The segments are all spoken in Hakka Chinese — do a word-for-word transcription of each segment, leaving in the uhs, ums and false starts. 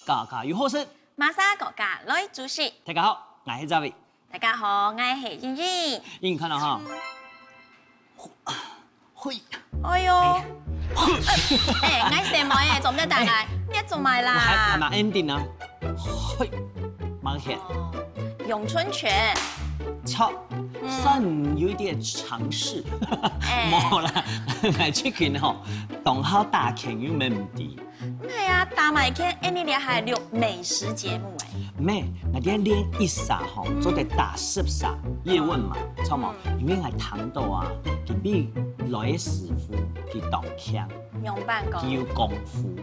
家家有好食。Masa家家來煮食。大家好，𠊎係Zavi。大家好，𠊎係英英。英英看到哈，嘿，哎呦，哎，哎，𠊎細妹哎，做毋得打𠊎，你做麼个啦？還還蠻 ending 啊，嘿，蠻險。哦，詠春拳。錯，嗯。算有一點嘗試。哎。無啦，𠊎最近吼，當好打拳又無問題。 毋係啊，打麼个拳，恁呢厲害，錄美食節目哎。毋係，𠊎這練一儕吼，做得打十儕，葉問嘛，著無？因為𠊎聽到啊，今晡日來个師傅佢當強，仰般講？佢有功夫，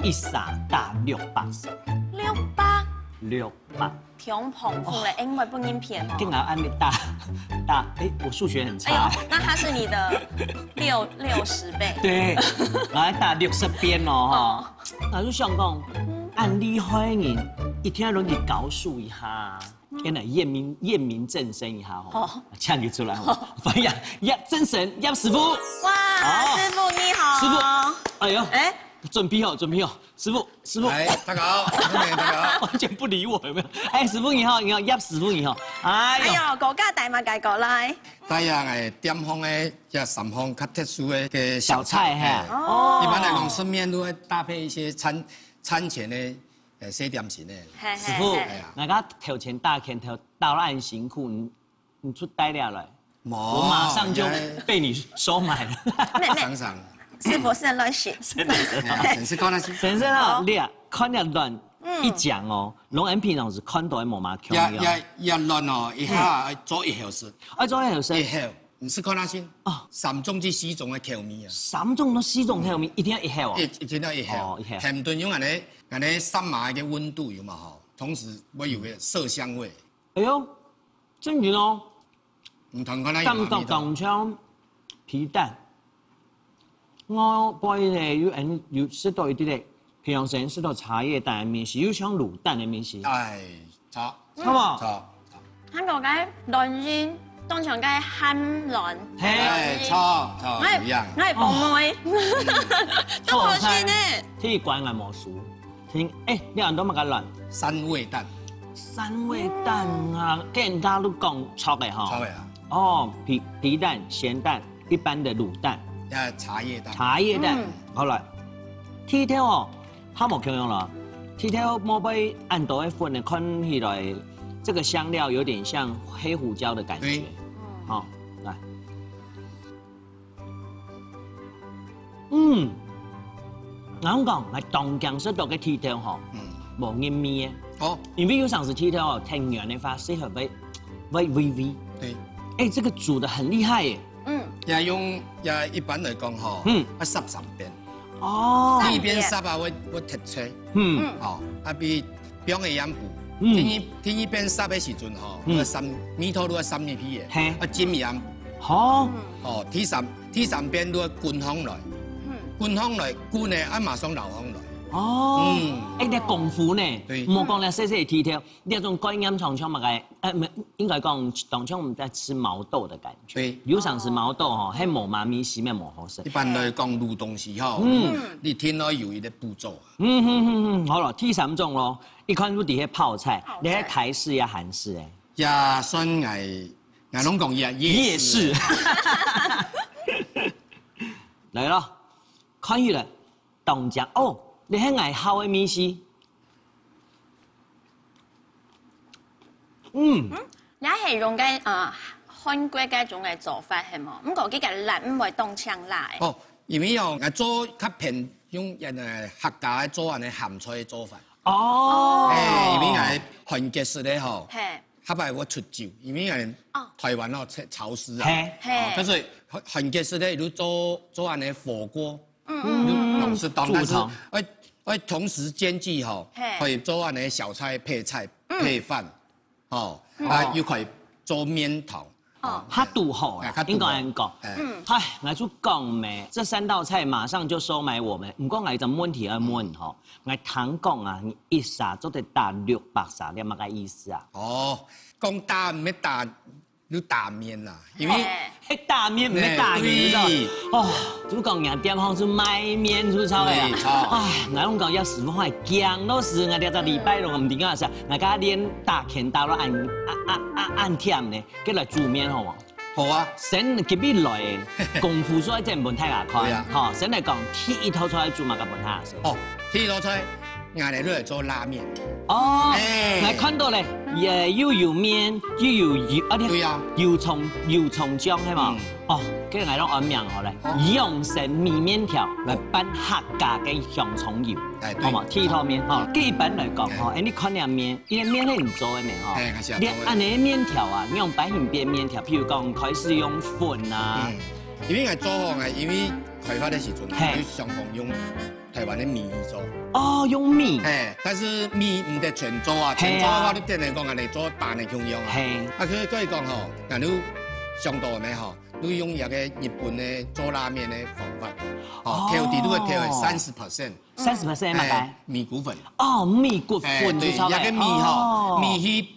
一儕打六百儕。六百？六百。 強膨風咧，因為分人騙哦。跟俺按呢打，打，哎，我數學很差。哎呦，那他是你的六，六十倍。對，我還打六十遍哦，哈。哦。我就想講，恁厲害个人，一定愛摎佢教示一下。跟來驗明，驗明正身一下吼，哦。嗆佢出來吼，歡迎葉正神葉師傅。哇，哦。師傅你好。師傅，哎呦，哎。準備好，準備好，師傅， 師傅。哎，大家好，大家好。完全不理我，有沒有？哎，師傅你好，你好，葉師傅你好。哎呦，哎呦，高家帶麼个過來？帶啊，哎，店方个，這三項較特殊个，个小菜，小菜，嘿。嘿。哦。一般來講，順便都會搭配一些餐，餐前的，呃，小點心的。嘿，嘿，師傅，嘿。哎呀。那個頭前打拳頭打到恁辛苦，你 你出帶了來，無，我馬上就被你收買了。妹妹，常常。師傅先來試。真的，真的。哎，先試看下先。先生啊，好。你啊，看了卵，嗯。一講哦，攏俺平常時看到的無嘛共樣。也，也，也卵哦，一下愛做一口食。愛做一口食。一口，你試看下先。哦。三種至四種的口味啊。三種到四種口味，一定要一口哦。一，一定要一口。哦，一口。很多用恁呢，恁呢三碼个溫度有嘛吼，同時會有个麝香味。 哎喲，正經哦。毋同款个感覺當像皮蛋。我本來有，有食到一滴滴，平常時食到茶葉蛋个味緒，又像滷蛋个味緒。哎，著。著無？著，著。還有該卵仁，當像該鹹卵。嘿。哎，著，著，𠊎，一樣。𠊎係妹妹。嗯。當好食呢。第一關𠊎無輸。 聽，哎，你安到麼个卵？三味蛋。三味蛋啊，嗯。跟人家都講著个吼。著个啊。哦，皮，皮蛋、鹹蛋、一般的滷蛋。啊，茶葉蛋。茶葉蛋。嗯。好來，第一條哦，較無共樣了。第一條莫非恁多个粉呢，看起來這個香料有點像黑胡椒的感覺。對。好，來。 嗯，𠊎講，𠊎當驚食到个第一條吼，嗯。無入味个。哦。因為有常時第一條吼，忒軟个話，適合會，會微微。對。哎，這個煮得很厲害耶。嗯。也用，也一般來講吼，嗯。愛煠三遍。哦。第一遍煠啊，會，會忒脆。嗯。哦，啊，比 放个鹽布，嗯。第二，第二遍煠个時陣吼，嗯。該个酸，味道都愛酸味皮个，嘿。愛浸鹽布。好。哦，第三，第三遍都愛滾上來，嗯。滾上來，滾个愛馬上撈上來。哦。嗯。哎，這功夫呢，對。莫講了，細細个第一條，你這種概念常常麼个，呃，毋，應該講，當像我們在吃毛豆的感覺。對。有常食毛豆吼，係無嘛味緒，乜無好食。一般來講，滷東西吼，嗯。你一定愛有一個步驟啊。 嗯哼哼哼，好了，第三種咯，一看就知係泡菜，泡菜。你係台式也韓式誒？也算𠊎，𠊎攏講夜，夜市。夜市。來了，看起來，當家哦，你係𠊎好个味緒。嗯。嗯，也係用个，呃，韓國該種个做法，係無？毋過佢个辣毋會當強辣誒。哦，因為哦，𠊎做較偏 用，呃，客家个做恁呢鹹菜个做法。哦。哎，因為𠊎韓國式个吼，嘿。較歹會出酒，因為𠊎哦。台灣哦，潮，潮濕啊。嘿。嘿。哦，但是韓，韓國式个，就做，做恁呢火鍋，嗯，嗯，嗯。就老是當，但是煮湯。愛，愛同時兼具吼，嘿。可以做恁呢小菜配菜，嗯。配飯。 哦，嗯。啊，又可以做麵湯。哦。哦。較堵好啦，哎，較堵好。應該恁講。哎。嗯。唉，𠊎就講咩，這三道菜馬上就收買我們。毋過𠊎有一個問題愛問吼，𠊎聽講啊，你一儕做得打六百儕，你麼个意思啊？哦，講打毋係打就打面啦，因為嘿。係打面，毋係打魚，係無？對。哦，就講人店項就賣面，就超个啊。對，哦。唉，𠊎攏講要師傅還驚，老師，𠊎這隻禮拜六毋知講啥，𠊎今日連打拳打到恁，恁，恁，恁忝呢，過來煮面好無？好啊。先今日來，功夫做一陣分大家看，對啊。吼，先來講第一道菜煮麼个分大家食。哦，第一道菜，𠊎來落來做拉麵。哦，哎。𠊎看到咧，也又有面，又有油，啊，對啊。油蔥，油蔥醬，係無？嗯。哦，這𠊎攏安名好咧，哦。養生米麵條來拌客家个香蔥油。 哎，對。好無？第一道面吼，哦。該一般來講吼，對。哎，你看這面，因為面係你做个面吼，哎，𠊎係做个。你恁呢面條啊，仰般形變面條？譬如講，開始用粉啊。嗯，因為𠊎做吼，𠊎因為開發个時陣啊，嘿。𠊎就想講用台灣个米去做。哦，用米。嘿，但是米毋得全做啊，全做个話，嘿啊。你變成講恁呢做粄个共樣啊。嘿。啊，所以，所以講吼，𠊎就想到个吼，就用一個日本个做拉麵个方法，吼，哦。調底肚个調个三十percent。 三十percent麼个？哎，米穀粉。哦，米穀粉，哎，對，就差不多。這個米吼，哦。米去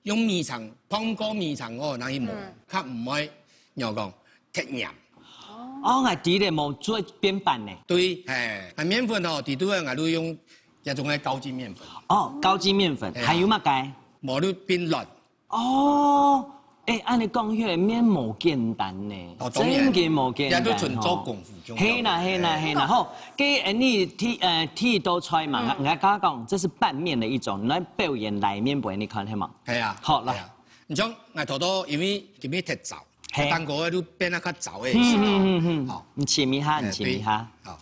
用米腸，熨過米腸哦，拿去磨，嗯。較毋會，仰講，忒黏。哦，𠊎知咧，無做變粄呢。對，哎，啊，麵粉吼，底肚个𠊎都用這種个高筋麵粉。哦，高筋麵粉，哎呀。還有麼个？無就變卵。 哦，哎，恁呢講，該個麵無簡單呢，哦，當然。真个無簡單，也都純做功夫，吼。係啦，係啦，係啦，吼，該，哎，你第，呃，第一道菜嘛，嗯。𠊎，𠊎剛剛講，這是拌麵的一種，你來表演拉麵分𠊎看，係無？係啊，好，來。係啊。你像𠊎頭頭，因為今日忒燥，嘿。蛋糕都變到較燥个意思啊。嗯，嗯，嗯，嗯。好。你試一下，哎，你試一下。對。好。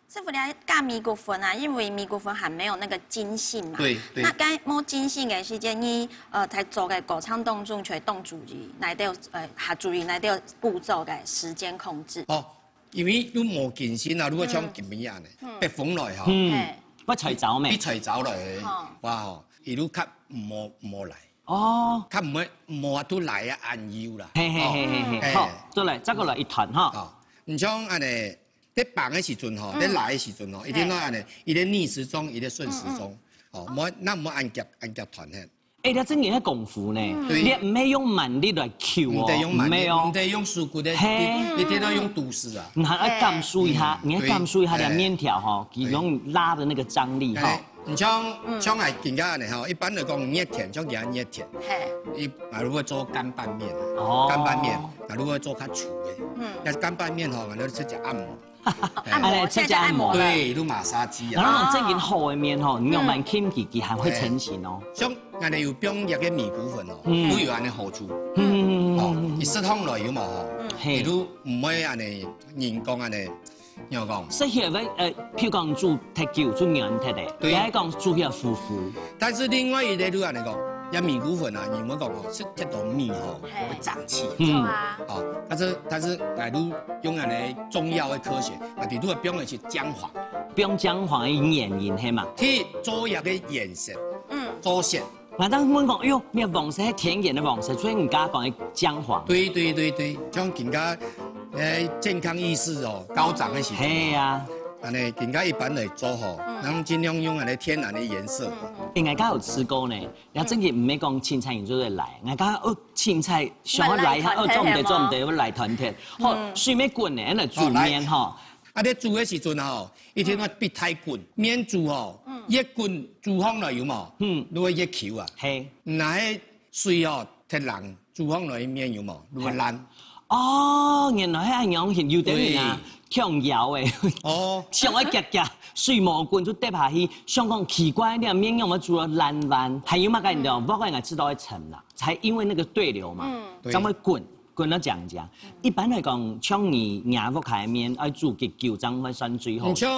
師傅，你加米穀粉啊，因為米穀粉還沒有那個筋性嘛。對，對。那該無筋性个時間，你，呃，在做个過程當中，就會當注意，哪兜，呃，較注意哪兜步驟个時間控制。哦，因為你無筋性啊，如果像今日恁呢，嗯。北風來吼，嗯。嘿。會吹走咩？一吹走來，哦。哇吼，一路較無，無來。哦。較毋會，無法度來啊，恁樣啦。嘿，嘿，哦。嘿，嘿，嘿，嘿。好，再來，再過來一段哈。好，你像恁呢， 在粄个時陣吼，嗯。在拉个時陣吼，一定要恁呢，嘿。一個逆時鐘，一個順時鐘，嗯，嗯。哦，莫，那莫恁遽，恁遽斷忒。哎，這真个係功夫呢，嗯。對。你毋係用蠻力來搝哦，毋得用蠻力，毋係哦。毋得用手骨个，嘿。你，你一定要用肚屎啊。你還要感受一下，嘿。你要感受一下這麵條吼，對。佢用拉的那個張力哈。哎，你像，嗯。像𠊎今日恁呢吼，一般來講，熱天，像今日熱天，嘿。一，啊，如果做乾拌麵，哦。乾拌麵，啊，如果做較粗个，嗯。那乾拌麵吼，可能直接按摩。 按摩，哎，現在按摩了。對，都馬殺雞啊。然後正經好个麵吼，你用蠻輕輕，佢還會成型哦。哎，像𠊎兜有放一個米穀粉哦，嗯。都有恁呢好處。嗯，嗯，嗯，嗯，哦，嗯。佢食起來有無吼？嗯。嘿。佢都毋會恁呢，人講恁呢，仰講？食起來會，呃，譬如講煮忒久，煮軟忒个，對。也係講煮起來浮浮。 但是另外一個就恁呢講，這米穀粉啊，你有無講哦，食忒多米吼，嘿。會脹氣。嗯。對啊。哦，但是，但是，哎，就用恁呢中藥个科學，啊，你就會放下去薑黃。放薑黃个原因係嘛？去做一個顏色，嗯。做色。𠊎正問講，哎喲，你个黃色係天然个黃色，所以你加講个薑黃。對，對，對，對，像今日，哎，健康意識哦，高漲个時候。係啊。恁呢，今日一般來做吼，嗯。然後盡量用恁呢天然个顏色。嗯，嗯。應該較有試過呢。 也真个毋係講凊彩人做得來，𠊎講哦，凊彩想要來一下，哦，做毋得，做毋得，要來團體。好，嗯。水愛滾呢，來煮麵吼。好，來。啊，你煮个時陣吼，一定要別太滾，免煮吼，嗯。越滾煮起來有無？嗯。你會越Q啊。嘿。若係水哦，忒冷，煮起來面有無？你會爛。嘿。哦，原來係恁樣形，有的人啊，對。 共樣个。哦。想愛遽遽，水無滾就跌下去，想講奇怪，你个麵仰會煮到爛爛，還有麼个你知道？嗯。包括𠊎知道會沉啦，才因為那個對流嘛，嗯。對。正會滾，滾到講講。一般來講，像你若屋下个麵愛煮幾久，正會算最好？你像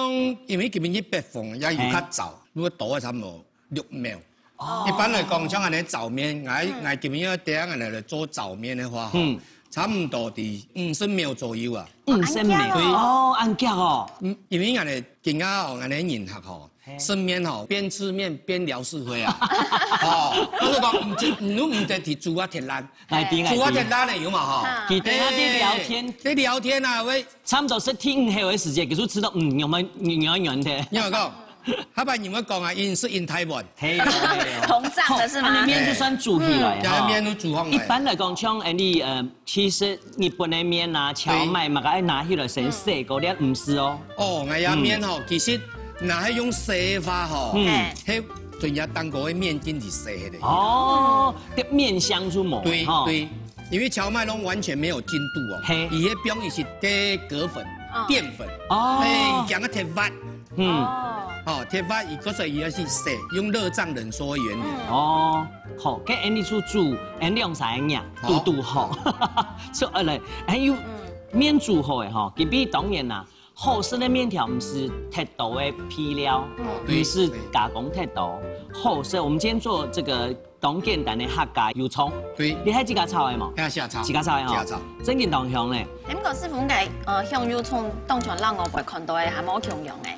因為今日北風也有較燥，嘿。如果多个差不多 六秒。哦。一般來講，像恁呢燥麵，𠊎，嗯。𠊎今日愛點恁呢來做燥麵个話吼，嗯。差不多在五十秒左右啊。五十秒。哦，恁遽哦。對。哦，恁遽哦。嗯，因為恁呢，今日哦，恁呢人客吼，嘿。食麵吼，邊吃麵邊聊是非啊。哦，就是講，毋得，你毋得去煮啊忒爛。哎，對，哎，對。煮啊忒爛个有嘛吼。哈。佢等下在聊天。哎，在聊天啊，喂。差不多食天後个時間，佢就知道，嗯，有沒有，有沒有軟的？你有講？下擺你會講啊，𫣆食𫣆台灣。係哦，係哦。膨脹了是嗎？好，恁樣麵就算煮起來，嗯。吼。這樣麵都煮好了。一般來講，像恁樣，呃，其實日本个麵啊、蕎麥嘛，愛拿起來先洗過，你毋使哦。哦，𠊎這麵吼，嗯。其實若係用洗个話吼，嗯。係，係，準也當過个麵筋係洗个。哦，這麵香就無，對，吼。對。 因為蕎麥攏完全沒有筋度哦，嘿。佢係放一些个葛粉、哦。澱粉，哦。哎，講个忒滑，嗯。哦。哦，忒滑，佢可以也是洗，用熱脹冷縮的原理。嗯。哦，好，該恁樣煮煮，恁樣兩三日，好。堵堵好。所以來，還有，嗯。麵煮好个吼，佢比當然啦， 好食个麵條毋使忒多个配料，哦，對，毋使加工忒多。對。好食，我們今天做這個當簡單个客家油蔥。對。你係自家炒个無？係啊，自家炒。自家炒个吼。自家炒。正經當香咧。哎，毋過師傅，應該，呃，香油蔥當像咱外背看到个還無共樣个。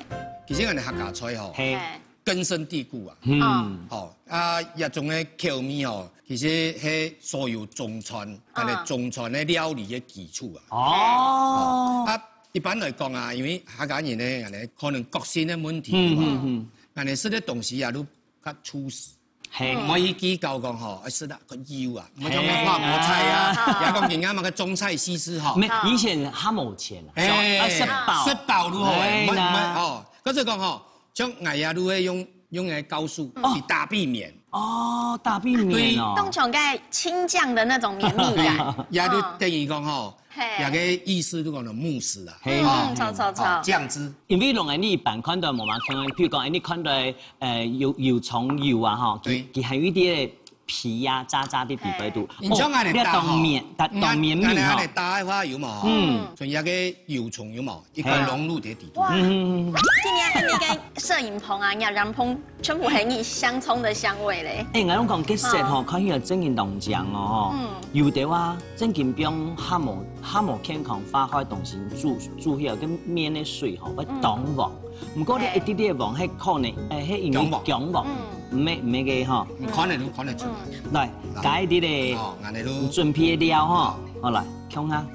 其實𠊎等客家菜吼，嘿。嘿。 根深蒂固啊。嗯。哦。吼，啊，這種个口味吼，其實係所有中餐，嗯。𫣆俚中餐个料理个基礎啊。哦。哦，啊，一般來講啊，因為客家人呢，𫣆俚可能個性个問題嘛，嗯，嗯，嗯。𫣆俚食个東西啊，都較粗食。嘿。毋會去計較講吼，愛食哪个油啊，毋會講嘿。愛畫無菜啊，嘿啊。也講人家麼个中菜西施吼。沒，以前較無錢啊，哎，想要食飽。食飽就好欸，哎，毋會，毋會，那。哦，可是講吼， 像𠊎也都會用，用來告訴，哦。去打避免。哦，打避免哦。對。當像該青醬的那種綿密感。哎，也就等於講吼，嗯。嘿。這個意思就講做慕斯啊。嘿。嗯，哦。嗯，著，著，著。哦，醬汁。因為攏恁樣一般看到無嘛，可能譬如講，恁樣看到，呃，油，油蔥油啊，吼，佢，對。佢還有一點 皮啊，渣渣的底背肚。嘿。你像恁樣打吼，哦，你要當綿，打，嗯，當綿密吼。恁樣，恁樣打个話有無？嗯。像該个油蔥有無？一個嘿。窿路在底肚。哇。嗯，嗯，嗯。今天恁樣个攝影棚啊，你看，全部係你香蔥的香味咧。哎，𠊎攏講，其實吼，嗯。看起來正經當靚哦，吼。嗯。有个啊，正經放較無，較無健康化个東西煮，煮起來，該麵个水吼，會當黃。嗯。 毋過你一滴滴个黃，嘿。係可能，誒，係因為薑黃。薑黃，嗯。毋係，毋係个吼。你看得出，看得出。嗯。來，來。加一滴个，哦，恁樣咯。準備个料吼。好，來，共下。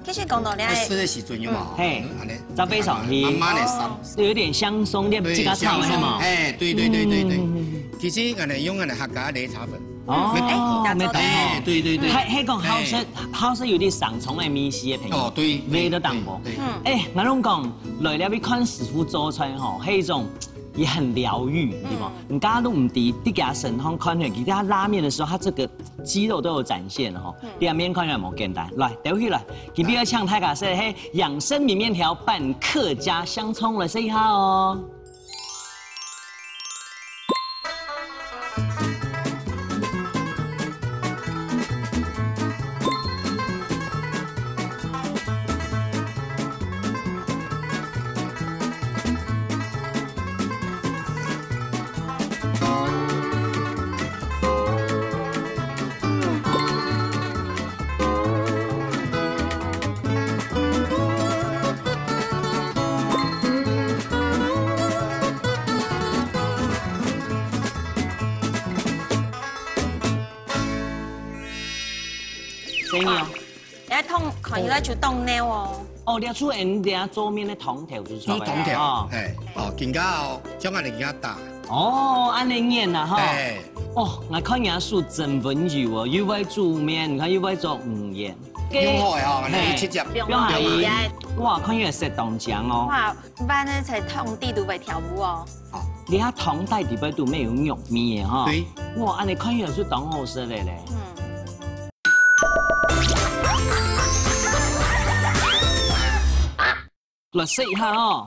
其實講到這，愛食个時陣有無？嗯。嘿，恁樣，再放上去。慢慢个煠。哦。就有點香鬆，你對，自家炒个嘛。香鬆，嘿，對，對，對，對，對。嗯。其實恁樣用恁樣客家擂茶粉。 哦，哎，打做得。哎，對，對，對。還，還講好食，哎。好食有點生蔥个味緒个朋友，哦，對，味道當好。對，對。嗯。哎，𠊎攏講，來這位看師傅做菜吼，係一種也很療癒，對吧？嗯。你剛剛都毋知，在佢身上看起來，佢在他拉麵的時候，他這個肌肉都有展現吼。嗯。這麵看起來無簡單。來，等一下來，今天要嗆大家說，嘿，養生米麵條拌客家香蔥了，試一下哦。 生意哦。哎，湯看起來就當濃哦。哦，這就𫣆這做麵个湯頭就出來了，就湯頭，哦。哎，哦，今下哦，將𫣆這个打。哦，恁樣研啊，吼。哎。哦，𠊎看人家手真溫柔哦，又會煮麵，你看又會做魚圓。用好个吼，恁樣一直接。哎，用好个。哇，看起來色當靚哦。哇， 飯个在湯底都會跳舞哦。哦。你看湯底底背都沒有肉味个哈。對。哇，恁樣看起來就當好食个咧。嗯。來試一下哦，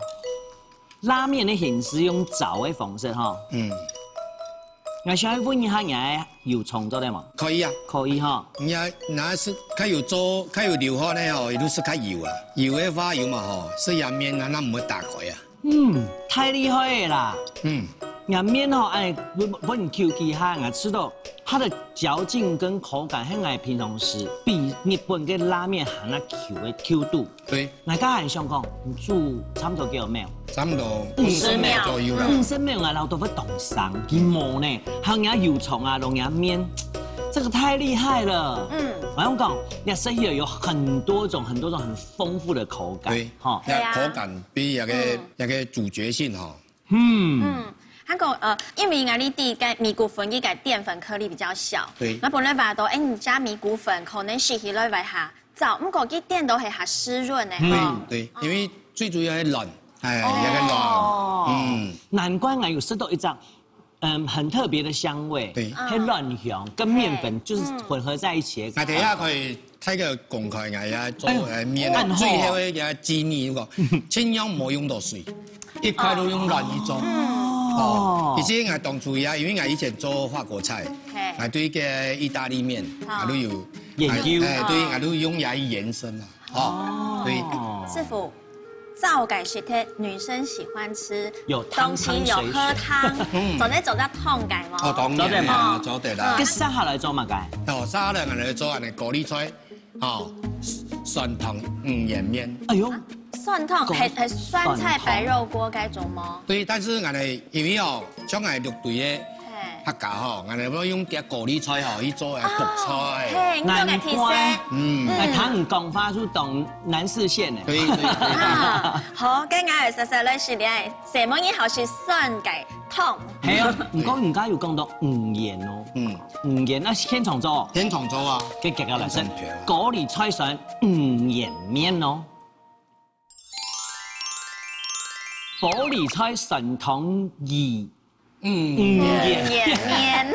拉麵个形式用炒个方式哈。嗯。 𠊎想愛問一下，你个油蔥做得無？可以啊。可以吼。你若係較有做，較有流汗个吼，佢就係較油啊。油个話油嘛吼，食這麵啊，那毋會打開啊。嗯，太厲害了啦！嗯。這麵吼，哎，分，分你Q幾下，𠊎吃到它的嚼勁跟口感，和𠊎平常時比日本个拉麵還要Q个Q度。 對。𠊎家還想講，你煮差不多幾多秒？差不多五十秒。五十秒左右啦。五十秒啊，老豆會當生，佢無呢，還有人油蔥啊，弄人面，這個太厲害了。嗯。好像講，你食起來有很多種、很多種很豐富的口感，對，吼。那口感比那個，嗯。那個主角性吼，嗯，嗯，還過，呃，因為𠊎俚知該米谷粉佢个澱粉顆粒比較小，對。那本來話到，哎，你加米谷粉，可能食起來會較燥，毋過佢顛倒係較濕潤个，嗯，吼。對，因為最主要係卵，哎，哦。那個卵，嗯。難怪𠊎有食到一隻，嗯，很特別的香味，對。係卵香跟麵粉就是混合在一起的感覺。嗯。那等一下可以 大家公開𠊎也做，哎喲，呃，麵个，暗號哦。最後个一個建議，如果盡量莫用到水，一概都用卵去做。哦。哦，其實𠊎當初也，因為𠊎以前做法國菜，嘿。𠊎對个義大利麵，啊。𠊎都有研究。哎，對，𠊎都用來延伸啦。哦，對。師傅，燥个時節，女生喜歡吃有湯湯水水。東西有喝湯，嗯。做得做得燙个無？哦，當然啦，做得啦。嗯。該接下來做麼个？哦，接下來𠊎來做恁呢高麗菜。 哦，酸湯魚圓麵。哎喲，酸湯，高-，係，係酸菜白肉鍋該種嗎？酸湯。對，但是𠊎等因為哦，像𠊎六堆个，嘿。客家吼，𠊎等會用點高麗菜吼去做个覆菜。哦，嘿，你講个特色。難怪。嗯。哎，聽你講話就當南四縣呢。對，對，對。啊，好，該𠊎來試試來試咧，什麼你好食酸个湯？係啊，毋過人家有講到魚圓哦。嗯。魚圓，那現場做？現場做啊。該接下來係，現場做啊。高麗菜酸 魚圓麵哦。高麗菜酸湯魚，嗯。魚圓。魚圓麵。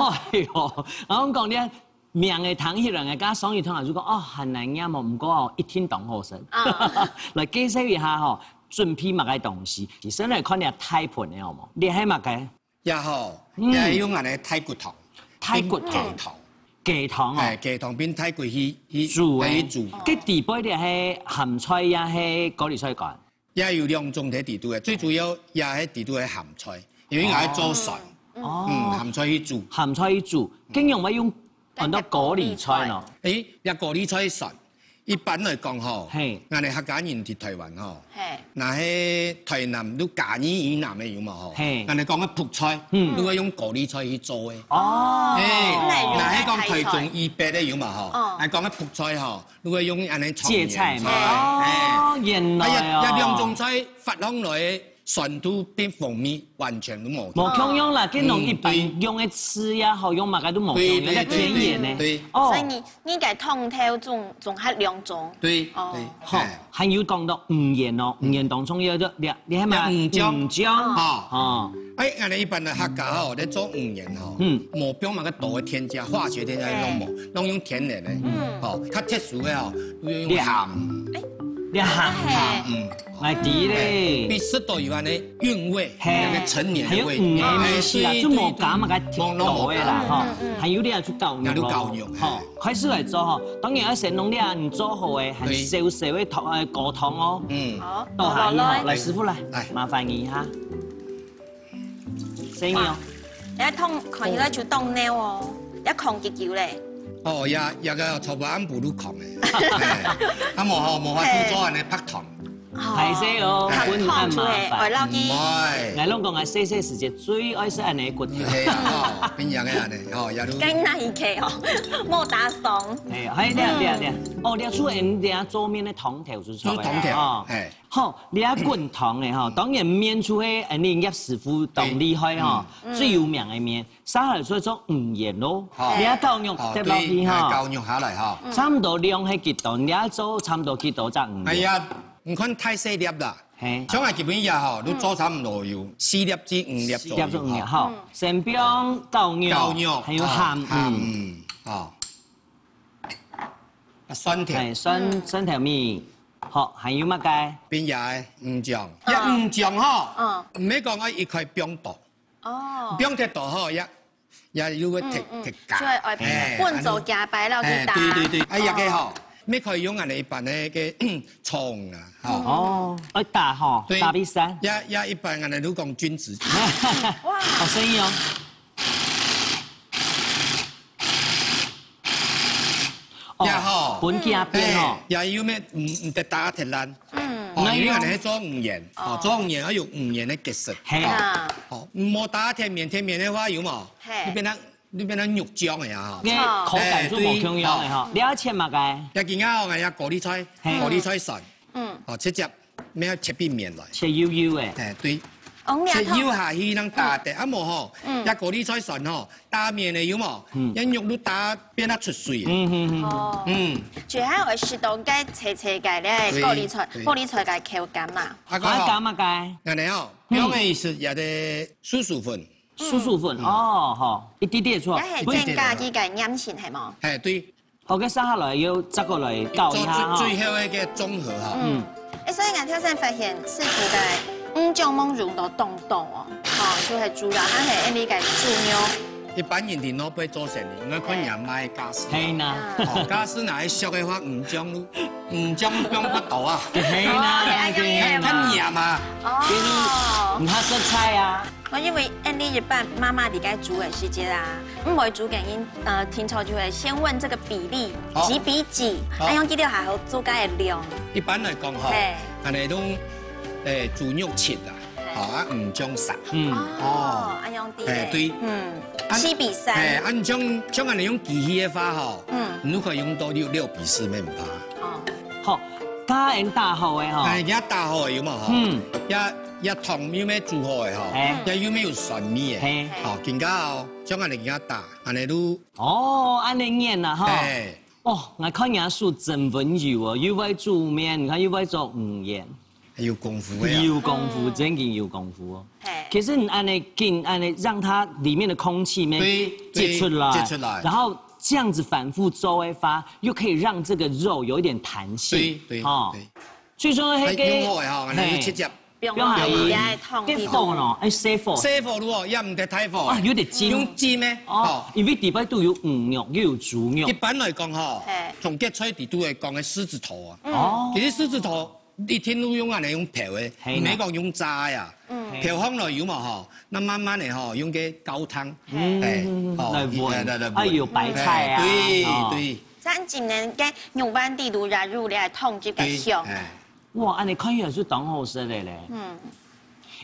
哎喲，𠊎講你名个聽起來，人家上一堂就講，哦，還難念哦，毋過哦，一定當好食。啊。來介紹一下吼，準備麼个東西？其實來看你大盤个好無？你係麼个？ 也好，嗯。也用恁呢大骨湯。大骨湯。變雞湯。雞湯哦。哎，雞湯變大骨去，去，煮个。去煮。該底背个係鹹菜也係高麗菜乾？也有兩種在底肚个，最主要也係底肚个鹹菜，因為𠊎愛做酸。哦。嗯，鹹菜去煮。鹹菜去煮，嗯。該仰會用 安到高麗菜喏。誒，這高麗菜酸，一般來講吼，嘿。𠊎等客家人在台灣吼，嘿。若係台南，你嘉義以南个有無吼？嘿。𠊎等講个覆菜，嗯。你會用高麗菜去做个。哦。誒，原來，若係講台中以北个有無吼？哦。𠊎講个覆菜吼，你會用恁呢長年菜。芥菜嘛。哦，哎。原來哦。啊，這，這兩種菜發上來 酸度變風味完全都無。無共樣啦，跟人一般用个醋也好，用麼个都無共樣，對，對，要甜一點呢。對，對。哦。所以你，你个湯頭總，總還兩種。對，哦。對，吼，哎。還有講到魚圓哦，魚圓當中有个，你，你還買魚漿。魚漿。魚漿。哦。哦。哎，𠊎等一般个客家吼，咧做魚圓吼，嗯。無放麼个多个添加，化學添加攏無，攏用天然个。嗯。吼，較特殊个吼，用鹹。哎。你鹹。鹹，嗯。 來滴嘞。哎，必須都有恁呢韻味，嘿。那個陳年的味道。還有魚个味緒啦，哎，就無加麼个忒多个啦，對，對，對。吼。嗯，嗯，嗯。還有你愛去絞肉咯。也有絞肉，吼，嘿。開始來做吼，當然愛先弄這你做好个，還燒燒个湯，呃，高湯哦。嗯。好，倒下去吼，來，來。師傅來，來。麻煩你一下。 生意哦。哇，這湯看起來就當濃哦，這炕幾久咧？哦，這，這个差不多暗晡就炕咧。哎，啊，無吼，無法度做恁呢白湯。哦。歹勢哦，哎。本暗麻煩。白湯就係愛落去。毋會。𠊎攏講啊，細細時節最愛食恁呢骨頭。係啊，吼，變樣个恁呢，吼，也都。該哪一個哦？莫打爽。哎，還有這樣，這樣，這樣。哦，這出來人家做麵个湯頭就出來了，就湯頭，哦。哎。 吼，這滾湯个吼，當然麵就係，呃，恁呢葉師傅當厲害吼，對。嗯。最有名个麵，接下來就做魚圓咯。好。這絞肉，好，疊落去吼。對，哎，絞肉下來吼。差毋多量係幾多？你愛做差毋多幾多隻魚圓？哎呀，你看大細粒啦。嘿。像𠊎基本上吼，都做差毋多有四粒至五粒左右，四粒至五粒，吼。吼。先放絞肉，絞肉，還有鹹魚。鹹魚，吼。啊，蒜頭。哎，蒜，嗯。蒜頭米。 好，還有麼个？變也个魚醬，嗯。也魚醬吼，嗯。毋係講愛一概放多，哦。放忒多吼，也，也有个忒，嗯，嗯。忒加。就愛，愛，哎，混做加擺落去打。哎，對，對，對，哎，也个吼，哦。也可以用恁呢一般个，个蔥啊，吼。哦，愛打吼，對。打比賽。也，也一般恁呢都講君子。哇。好生意哦。 哦，也好。分佢變哦。哎，也有咩，毋，毋得打忒爛。嗯。哦，因為恁呢做魚圓，哦，哦。做魚圓愛有魚圓个結實。嘿。哦，啊。哦，莫打忒綿，忒綿个話有無？嘿。你變成，你變成肉醬个啊，吼。該口感就無共樣个吼。哎，對。你愛切麼个？也今仔日𠊎也高麗菜，嘿。高麗菜蒜。嗯。哦，切切，愛切片綿來。切幼幼个。哎，對。哦，你也切幼下去，通打得，啊無吼，嗯。這高麗菜酸吼，打綿个有無？嗯。這肉都打變啊出水。嗯，嗯，嗯。哦。嗯。就還有適當个切切个咧，對，高麗菜，對。高麗菜个口感嘛。啊，啊，講吼，加麼个？恁呢吼，嗯。用个係這个素薯粉。素薯粉，嗯。哦，吼，一滴滴出來。也係增加佢个黏性，係無？嘿，對。 好，該接下來又再過來搞一下哈。做最，最後一個綜合哈。嗯。欸，所以𠊎頭先發現，師傅个五種毛用到當多哦，吼，就係豬肉，還係恁呢个豬肉。一般人在外背做生意，應該看人賣價數。係吶。哦，價數若係俗个話，五種，五種放不到啊。係吶，哦，係恁樣个嘛。看人啊。哦。毋怕食菜啊。 哦，因為恁呢一般媽媽在該煮个時節啊，毋會煮个人，呃，通常就會先問這個比例，好。幾比幾，好。恁樣佢兜還好做該个量。一般來講吼，嘿。恁呢用，欸，豬肉切啊，嘿。吼，啊，五種色。嗯。哦，哦。恁樣對咧。嘿，對。嗯，啊，四比三。嘿，啊，你像，像恁呢用機器个話吼，嗯。你可以用到六，六比四，毋怕。哦。好，加恁打好个吼。哎，這打好个有無吼？嗯。這 這湯又無煮好个吼，嘿。這又無有酸味个，嘿。吼，緊加哦，像恁呢緊加打，恁呢就哦，恁呢研啊，吼。嘿。哦，𠊎看你个手真溫柔哦，又會煮麵，你看又會做魚圓。有功夫个啊。有功夫，嗯。真个有功夫哦。嘿。可是你恁呢緊，恁呢讓它裡面的空氣沒對，對，擠出來，擠出來。然後這樣子反覆做的話，又可以讓這個肉有一點彈性。對，對，哦。對。 最重要係該，哎，用好个吼，恁呢就直接，嘿。放下去，放下去。這个燙个。該火咯，愛細火。細火咯，也毋得大火。啊，有點煎。用煎个，哦，吼。因為底背都有魚肉，又有豬肉。一般來講吼，嘿。中國菜裡肚會講个獅子頭啊。哦。其實獅子頭一定都用恁呢用烰个，嘿吶。毋係講用炸个啊。嗯。烰好來有無吼，該慢慢个吼，用該高湯，嗯。嘿，吼，來搵，來，來，來搵。啊，有白菜啊，嘿，對，哦。對。像今年个肉圓裡肚也有這燙个香。對，嘿。 哇，恁呢看起來係當好食个咧。嗯。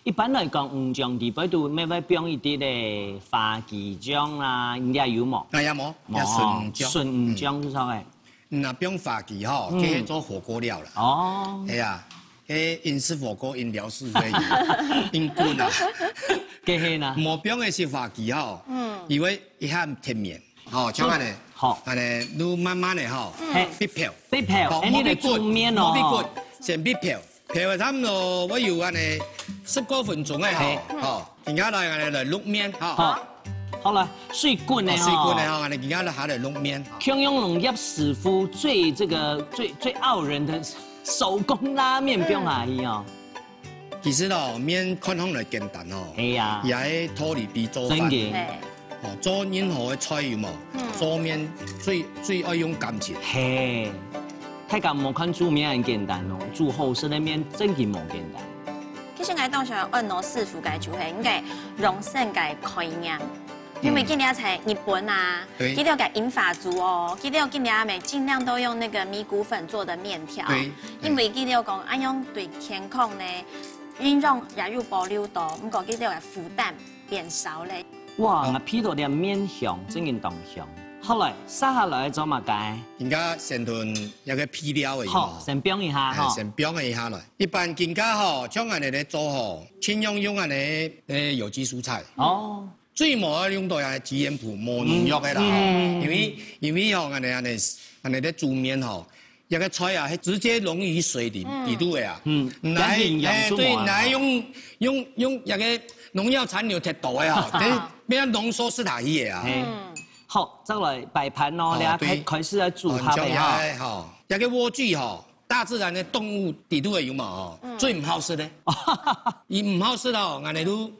一般來講，魚醬裡背肚乜會放一滴个花枝醬啦，你這有無？哎呀，無，無吼，也純魚醬。純魚醬係啥个？嗯，若放花枝吼，嗯。該係做火鍋料啦。哦。係啊，該英式火鍋飲料係會有，硬滾啊。該係呢？無放个係花枝吼，嗯。因為一下忒綿。 吼，像恁呢，好。恁呢，你慢慢个吼，嗯。嘿。必烰。必烰，好，哎，你个煮麵哦。莫必滾，莫必滾，先必烰。烰个差毋多，會有恁呢十過分鐘个吼，嘿。吼，緊下來恁呢來渌麵，吼。好，好來，水滾个哦，吼。水滾个吼，恁呢緊下來下來渌麵。共樣農業師傅最這個，最，最傲人的手工拉麵放下去哦。嗯。 其實咯，麵看上來簡單哦，係啊。也係道理比做飯。真个。嘿。哦，做任何个菜有無？嗯。做麵最，最愛用感情。嘿，大家莫看煮麵恁簡單哦，煮好食个麵真个無簡單。其實𠊎當想問老師傅个就係，應該養生个概念。 因為今日在日本啊，對。佢兜个銀髮族哦，佢兜今日乜盡量都用那個米谷粉做的麵條，對，對。因為佢兜講，恁樣對健康呢，營養也有保留到，毋過佢兜个負擔變少咧。哇，哦。𠊎鼻到這麵香，真个當香。好來，接下來做麼个？人家先燉一個配料而已嘛。好，先放一下哎，吼。先放一下來。一般人家吼，像恁呢來做吼，盡量用恁呢，呃，有機蔬菜。哦。 最無愛用到个係GMO，無農藥个啦，嗯。因為，因為吼，恁呢，恁呢，恁呢个煮麵吼，這個菜啊，係直接溶於水裡，嗯。裡肚个啊。嗯。哪，該營養素無啊。哎，對，哪用，用，用這個農藥殘留忒多个吼，等於變濃縮食下去个啊。嘿。嗯。好，再來擺盤咯，哦，你看開，對。開始來煮下个吼。哦，你像這個吼，這個萵苣吼，大自然个動物裡肚个有無吼，嗯。最毋好食个。佢毋好食哦，恁呢都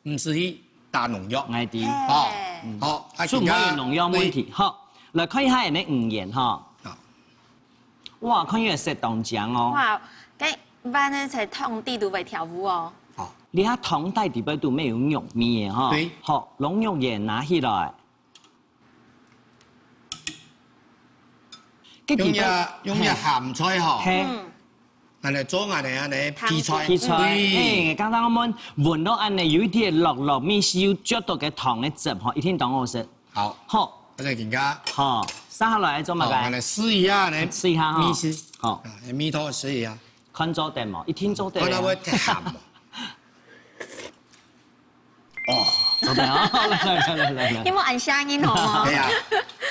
毋使去打農藥。𠊎知。嘿。哦，嗯。好，啊，就毋會有農藥問題。對。好，來看一下𠊎个魚圓吼。好。哇，看起來色當靚哦。哇，該碗仔在湯底都會跳舞哦。好。這下湯底裡背都乜有肉味个吼。對。好，摝肉圓拿起來。 用這，用這鹹菜吼，嘿。嗯。恁呢做恁呢，恁呢配菜。配菜，對。嘿，剛剛𠊎等聞到恁呢，有一點落落味，係有啜到个糖个汁吼，一定當好食。好。好。這個更加。好，接下來做麼个？好，恁呢試一下呢，試一下吼。味緒。好。啊，味道試一下。看做得無？一定做得啊。看它會忒鹹無？ OK，好，來來來來來來。有無恁聲音好無？對啊。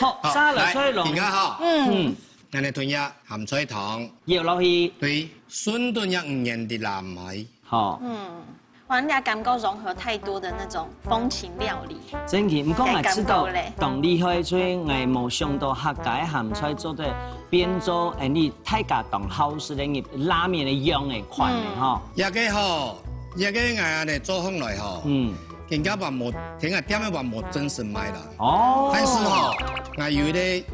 好，好，沙律菜龍。來，你看哈，嗯，嗯，恁樣吞下鹹菜湯，舀落去。對，順頓也五元的藍莓。好。嗯，哇，人家感覺融合太多的那種風情料理。真的，毋過𠊎知道該感覺咧。當厲害，所以𠊎無想到客家个鹹菜做得變做，哎，你大家當好食个拉麵个樣个款个吼。這个吼，這个𠊎恁樣做上來吼，嗯，人家話無，聽下店个話無真實賣啦。哦，但是吼，𠊎有一個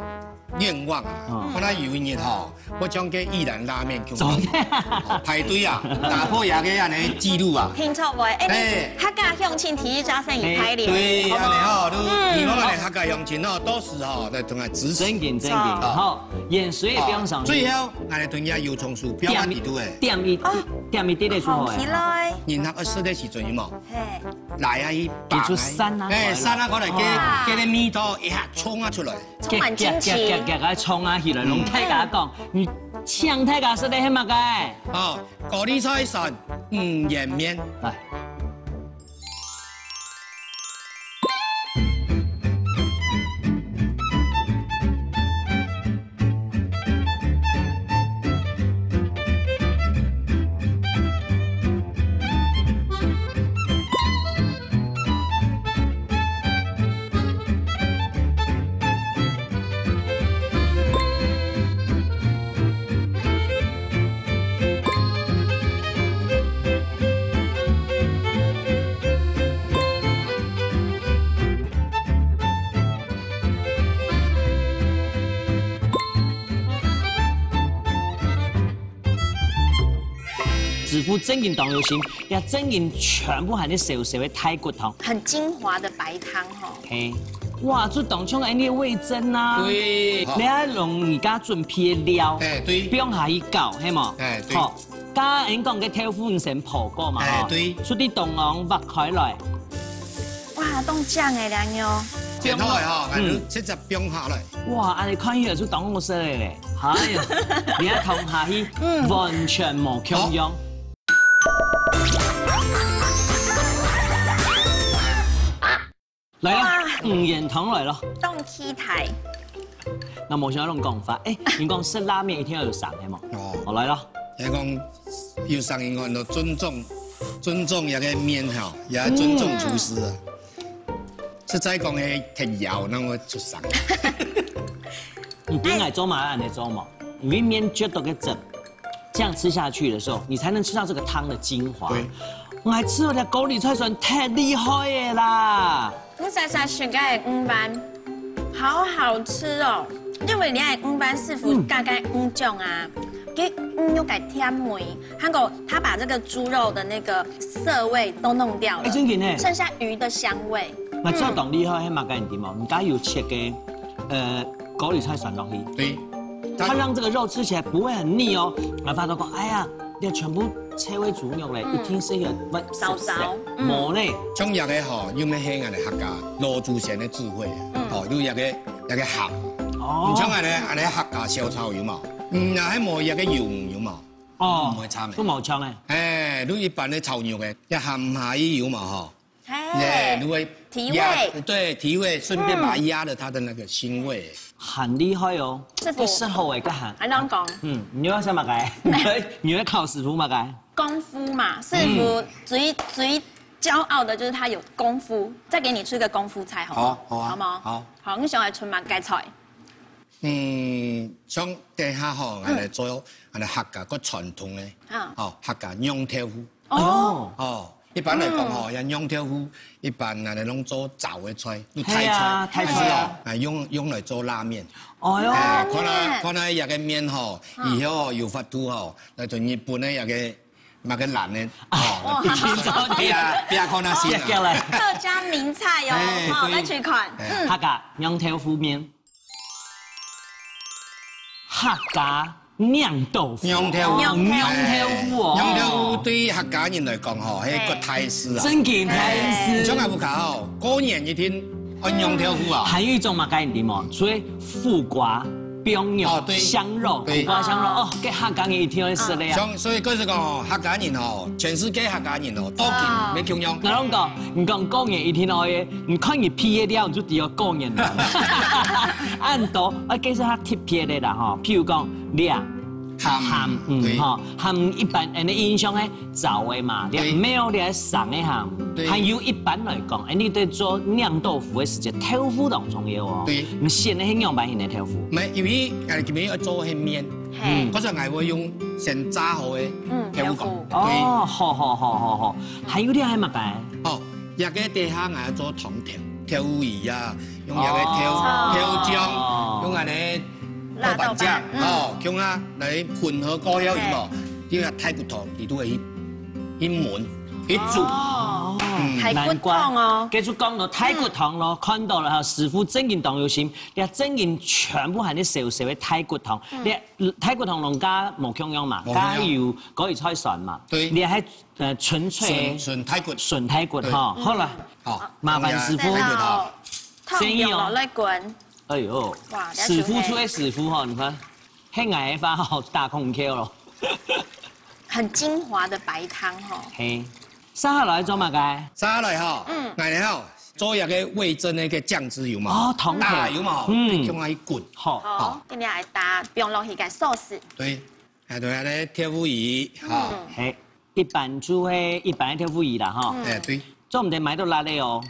願望啊，嗯，看到有一日吼，我將該一蘭拉麵全部，做咩？哦，排隊啊，打破這个恁樣紀錄啊。聽著無？哎，哎，你客家鄉親第一家生意開咧，對，好無？恁樣吼，你，嗯，你講个客家鄉親哦，到時候再同佢支持。正經正經，好，好，鹽水也放上去。最後，𠊎來同你油蔥酥，不要放幾多哎。點一，哦，點一滴个就好哎。放起來。人客愛食个時陣有無？嘿，來啊，一把，佢就散啊，哎，散啊，過來，哇，該，該个味道一下衝啊出來。 充滿驚奇。夾夾夾夾，愛衝啊起來，摎大家講，你請大家食个係麼个？哦，高麗菜蒜五仁麵。來。師傅正經當有心，這正經全部還係燒燒个大骨湯。很精華的白湯吼。嘿，哇，這當像恁樣味噌啊。對。你愛用你家準備个料，哎，對。放下去攪，係無？哎，對。好，剛剛你講个豆腐你先泡過嘛，哎，吼。對。出去當中挖開來。哇，當靚个靚喲。然後吼，嗯，直接放下來。 哇，恁樣看起來就當好食个咧。哎喲，你看湯下去，嗯，完全無共樣。好。來啊，哇，五仁湯來了。當期待。𠊎無想到恁講法，哎，你講食拉麵一定愛有生个嘛？哦。好，來了。你講有生个，你都尊重，尊重這个麵吼，也尊重廚師啊。嗯。 實在講，係忒枵，那我出聲。你知𠊎做麼个恁樣做無？因為麵啜到个汁，這樣吃下去的時候，你才能吃到這個湯的精華。對。𠊎還食到這高麗菜酸忒厲害个啦！你細細食个魚丸，好好吃哦！因為你个魚丸師傅，嗯，加个魚醬啊，佢魚肉个甜味，還有他把這個豬肉的那個澀味都弄掉了，哎，真的呢。剩下魚的香味。 𠊎知當厲害，係麼个你知無？人家有切个，呃，高麗菜酸落去。對。它讓這個肉吃起來不會很膩哦。𠊎發覺講，哎呀，你全部切位豬肉咧，嗯，一定係一個會少少，嗯，無咧。像這个吼，有乜係𠊎等客家老祖先个智慧，嗯，吼，有這个，這个合。哦。你像𠊎等，𠊎等客家小炒有無？嗯，若係無這个油有無？哦，毋會差咩？都無差咩？哎，你一般个炒肉个，也合毋下去有無吼？ 嘿，欸，如果提味。壓，對，提味，順便把它壓了它的那個腥味。嗯。很厲害哦，師傅。這適合我一個喊。還這樣講。嗯，你要什麼該？你要，你要考師傅嘛該？功夫嘛，師傅最，嗯，最驕傲的就是他有功夫。再給你出一個功夫菜，好不好？好，好啊，好嗎？好。好，你想要出麼个菜？ 嗯，像等下吼，嗯，𠊎來做，𠊎來客家个傳統个，嗯，吼，客家釀豆腐。哦。哦，一般來講吼，嗯，這釀豆腐，一般𠊎來攏做燥个菜，就泰菜，係啊，泰菜啊。但是哦，啊，用，用來做拉麵。哦喲。哎，看來，拉麵。看來這个麵吼，嗯，以後哦，有法度吼，來做日本个這个，麼个蘭个，哦，哇。來比較，比較看那些啦。接下來。客家名菜哦，哎，吼，對。來去看。哎。嗯。客家釀豆腐麵。 客家釀豆腐。釀豆腐。釀豆腐。釀豆腐哦。釀豆腐對客家人來講吼，係一個大事啊。正經大事。像𠊎屋下吼，過年一定愛釀豆腐啊。還有一種嘛，該你知無？所以苦瓜，冰肉、哦，對。香肉、對。苦瓜香肉，哦，該客家人一定愛食个啊。像，所以佢係講哦，客家人哦，全世界客家人哦，都緊，無共樣。𠊎摎你講，你講過年一定愛个，你看佢配个料，你就知道過年了。恁多，啊，其實較特別个啦吼，譬如講，這，鹹，鹹魚，對。吼，鹹魚一般，恁呢印象个，燥个嘛，這，對。無這生个鹹魚。對。還有一般來講，恁呢在做釀豆腐个時節，豆腐當重要哦。對。你選个係仰般形个豆腐？無，因為𠊎今日愛做个麵。 嘿。嗯。或者𠊎會用先炸好个，嗯，豆腐乾。豆腐。對。哦，好好好好好。還有你還有麼个？哦，這個底下𠊎愛做湯頭，豆腐乳啊，用這個豆，哦。豆漿，用恁呢辣豆瓣醬，豆瓣，嗯。哦，共下來混合過後，嘿。有無？用這排骨湯，佢都會去，去燜，去煮。哦，嗯。排骨湯哦。難怪。繼續講到排骨湯咯，嗯。看到了哈，師傅正經當有心，這正經全部還係燒燒个排骨湯。嗯。這 嗯，排骨同農家無共樣嘛，無共樣。家有高麗菜酸嘛，對。你還，呃，純粹純，純排骨。純排骨哈，對。好了，好，麻煩師傅。然後生意哦。燙用落來滾。哎喲，哇，師傅出个師傅哈，你看，很矮發好大空口咯。很精華的白湯哈。嘿，接下來做麼个？接下來哈，嗯。𠊎呢哈，做一個味噌个一個醬汁有無？哦，湯頭。打有無？嗯。用來滾。好。好，今日來打放落去个sauce。對。 啊，對啊，這豆腐乳，哈。嗯。嘿，一般就係一般个豆腐乳啦，哈。嗯。哎，對。做毋得買到辣个哦。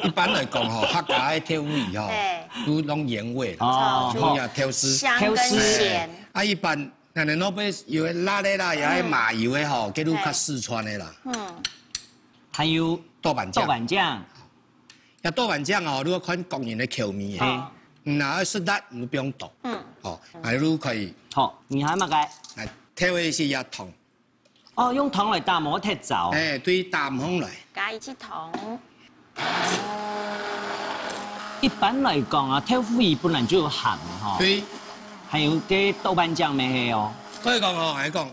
一般來講吼，客家个豆腐乳吼，嘿。都用原味啦。哦。就用調味。香跟鹹。調味。啊，一般，恁呢外背有个辣个啦，有个麻油个吼，嗯。該就較四川个啦。嘿。嗯。還有豆瓣醬。豆瓣醬。 這豆瓣醬哦，你愛看個人个口味。嘿。嗯，若愛食辣，你就毋用多。嗯。哦，啊，你就可以。好，你還麼个？來，調一些這糖。哦，用糖來打，無忒燥。哎，對，打毋紅來。加一息糖。一般來講啊，豆腐乳本來就有鹹个吼。對。還有該豆瓣醬乜係哦。所以講吼，還講，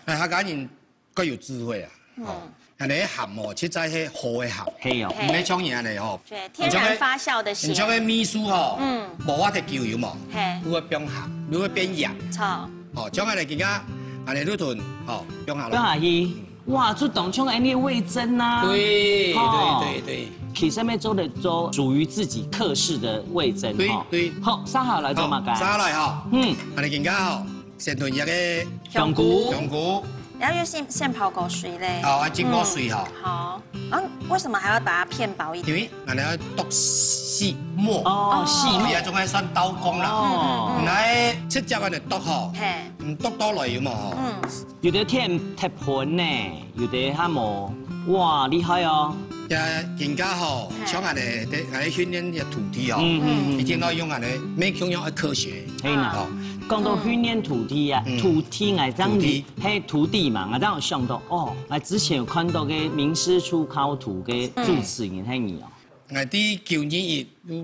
哎，客家人 較有智慧啊。嗯。哦，恁呢鹹哦，實在係好个鹹。係哦。毋係像人恁呢吼。對，天然發酵的鹹。你像个，你像个味素吼，嗯。無法度久有無？嘿。你會變鹹，你會變軟。著。哦，像恁呢今下，恁呢就同，哦，放下咯。放下去，哇，就當像恁呢味噌啊。對，吼。對，對，對。其實乜做得做屬於自己客式的味噌，對，吼。對。好，接下來做麼个？好，接下來吼，嗯。恁呢今下吼， 先同這個香菇。香菇。香菇。然後又先，先泡過水咧。哦，啊，浸過水吼。嗯，好。啊，為什麼還要把它片薄一點？因為恁呢愛剁細末。哦，哦。細末。這種還算刀工啦。哦。嗯，嗯，嗯。來，直接恁呢剁吼。嘿。嗯，剁到來有無吼？嗯。有个忒，忒賁呢，有个較無。哇，厲害哦。 這今下吼，嘿。像恁呢，在，𠊎訓練這土地哦，嗯，嗯，嗯。一定愛用恁呢，每種用愛科學。係啦。哦。講到訓練土地啊，嗯。土地𠊎正，土地。係土地嘛，𠊎正有想到，哦，𠊎之前有看到个名師出考圖个主持人係你哦。𠊎在九二一，有，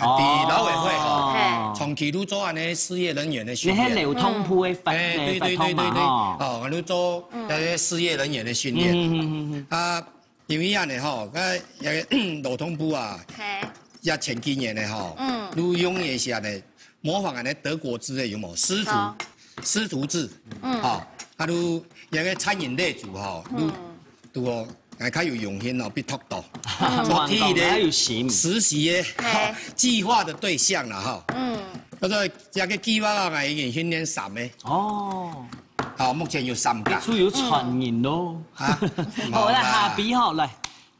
哦。在農委會吼，嘿。長期都做恁呢事業人員个訓練。你係勞動部个發，嗯。哎，對，對，發通嘛，對，對，對。吼。哦，𠊎都做，嗯。那些事業人員个訓練。嗯，嗯，嗯，嗯，嗯。啊， 因為恁呢吼，該，該勞動部啊，嘿。這前幾年呢吼，嗯。都用一些呢，模仿恁呢德國制个有無？師徒，好。師徒制，嗯。吼，啊，都有个餐飲類組吼，都，嗯。都哦，還較有用心哦，比較多。嗯。做第一个還有心。實習个，嘿。吼，計劃个對象啦，吼。嗯。叫做這個計劃啊，𠊎已經訓練三个。哦。 好，目前有三個。就有傳人咯。啊，好啦，無啦。蝦皮吼，來，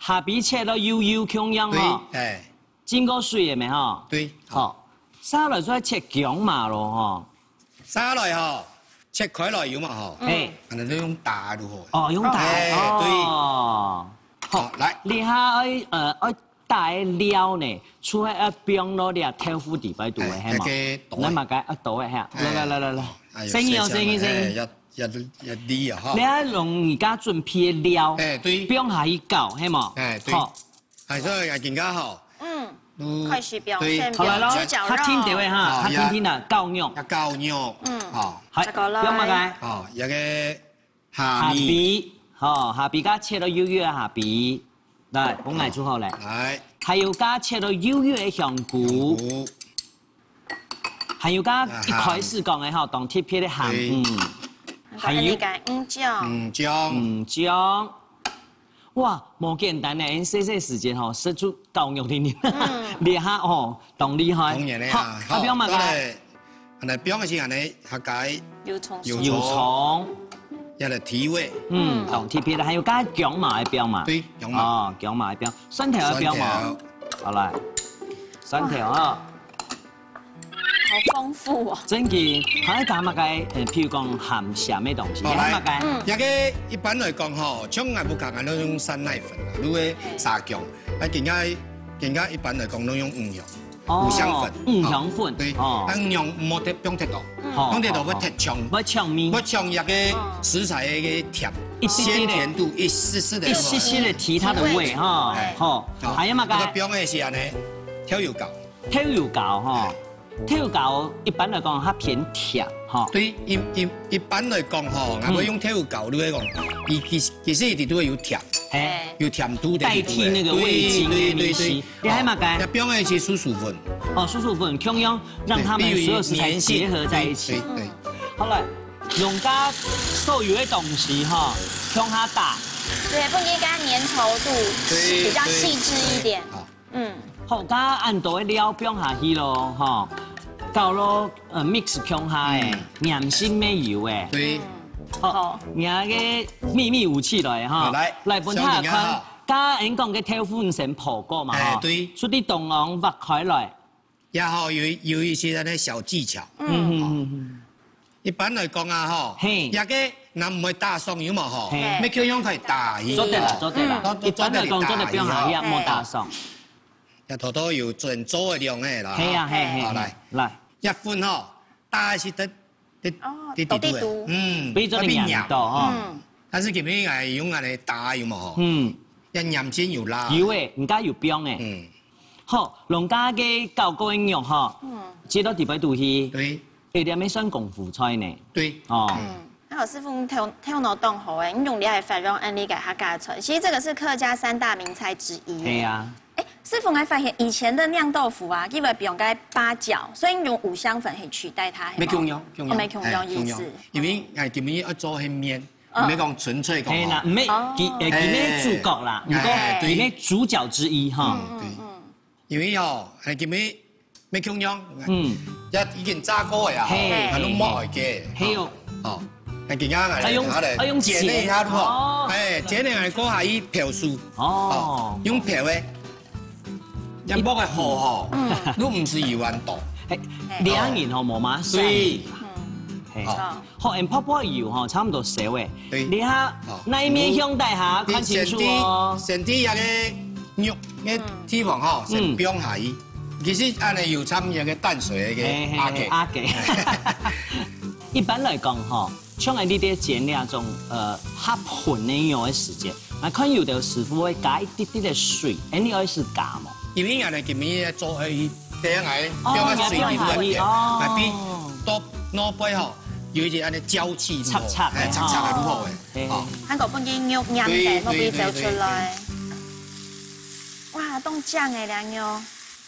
蝦皮切到幼幼共樣吼。對，哎。浸過水个咩吼？對。好，續來就愛切薑嫲咯吼。續來吼，切開來有無吼？嗯。哎。恁呢就用打就好。哦，用打。哎，對。哦。好，好，來。這下愛，呃，愛 打个料呢，除了愛放落這豆腐底背肚个，哎，係無？該個倒个。那麼該愛倒个，係。哎。來，來，來，來，來。哎喲，生意哦，謝謝，生意，生意。哎，要，要，要理啊，哈。你愛用你家準備个料，哎，對。放下去攪，係無？哎，對。好。哎，所以啊，今下吼，嗯，嗯，開始放，對，先放好，來咯，豬絞肉。較定調个哈，好，較定定个，絞肉。要絞肉，嗯，好。還，這個來。放麼个？好，這個 蝦米。蝦米，吼，蝦米該切到幼幼个蝦米，來，分𠊎就好咧。來。還有該切到幼幼个香菇。香菇。還有剛剛一開始講个吼，當特別个鹹魚，還有該魚醬，魚醬，魚醬。哇，無簡單呢！細細時節吼，食出狗肉定定，這下吼，當厲害。當然了啊，好，好，不要嘛，再來，來，不用緊，恁呢，下個油蔥，油蔥，也來提味。嗯，當特別个，還有剛剛薑嘛，愛放嘛。對，薑嘛。哦，薑嘛愛放，蒜頭愛放嘛。蒜頭。好來，蒜頭啊。 好豐富哦。正經，還愛加麼个？呃，譬如講鹹鹹个東西，還愛麼个？這個一般來講吼，像𠊎屋下𠊎都用酸奶粉啊，如果沙薑，啊，今下今下一般來講都用五香，哦，五香粉，五香粉，對，哦，啊，五香毋好忒放忒多，好，放忒多會忒嗆，會嗆味，會嗆這個食材个甜，一滴滴个，鮮甜度一絲絲个，一絲絲个提它个味哈，哎，好，還有麼个？這個放个係恁呢，豆油膏。 豆油膏吼，豆油膏一般來講，它偏甜吼。對，一一一般來講吼，𠊎會用豆油膏，你會講，佢其其實佢都會有甜，係，有甜度个，代替那個味精个東西。對對對對，你還嘛該？那放个係樹薯粉，哦，樹薯粉，共樣讓它們所有食材結合在一起。對對。好來，用該所有个東西吼，共下打。對，不應該，粘稠度比較細緻一點。好。 嗯，好，該恁多个料放下去咯，吼，搞到呃mix共下个，黏性乜有个。對，好，你个秘密武器來哈，來，來分大家看，剛剛講个豆腐先烰過嘛，哈，對，出去當中挖開來，也好有有一些那小技巧，嗯嗯嗯。 一般來講啊，吼，係，這個若毋會打爽有無吼？係，乜共樣可以打魚。做得啦，做得啦。一般來講，做得放下去，莫打爽。這頭頭有準做个量个啦。係啊，係係。好來，來，這粉吼，打係得得哦，得得得，嗯，比做得黏到吼。嗯，但是今日愛用恁呢打有無吼？嗯，這黏性有啦。有誒，毋該有放誒。嗯，好，農家个搞過个肉吼，嗯，接到底背肚去。對。 欸，這乜算功夫菜呢。對。哦。嗯，那老師傅頭頭腦動好誒，你用這个法用恁呢个客家菜，其實這個是客家三大名菜之一。係啊。欸，師傅，我發現以前的釀豆腐啊，基本用該八角，所以你用五香粉可以取代它，係嗎？沒共樣，共樣，哦，沒共樣意思。欸，共樣。因為，欸，今日愛做黑面，嗯，毋係講純粹講吼。係啦，毋係，哦，佢，欸，佢乜主角啦，欸，毋過，欸，對，佢乜主角之一哈。嗯，對。嗯，嗯。 因為吼，係今日乜共樣，嗯，也已經炸過个啊，係，𠊎都無愛个，係哦，哦，係今日愛用，愛用煎一下咯，哦，欸，煎一下過下去漂水，哦，用漂个，這木个火吼，嗯，都毋使油恁多，係，兩人吼無嘛，對，嗯，係，哦。 好，恁薄薄油吼，差毋多燒誒。對。你看，好，哪一面向底下看清楚哦。先滴，先滴該個肉个地方吼，先放下去。其實恁呢有摻該個淡水个，嘿嘿嘿，阿給。阿給。一般來講吼，像𠊎這兜煎這種，呃，較賁个肉个時節，𠊎看有兜師傅會加一滴滴个水，恁呢愛係加無？因為𠊎呢，今日做个，這樣來，哦，放个水分，你愛放下去，哦。來比到，到背吼， 有一些恁呢焦氣，赤赤个，欸，赤赤个，吼，吼，欸，嘿，哦。還過分佢肉黏个，對，莫分佢走出來。對，對，對，對。哇，當靚誒，這肉，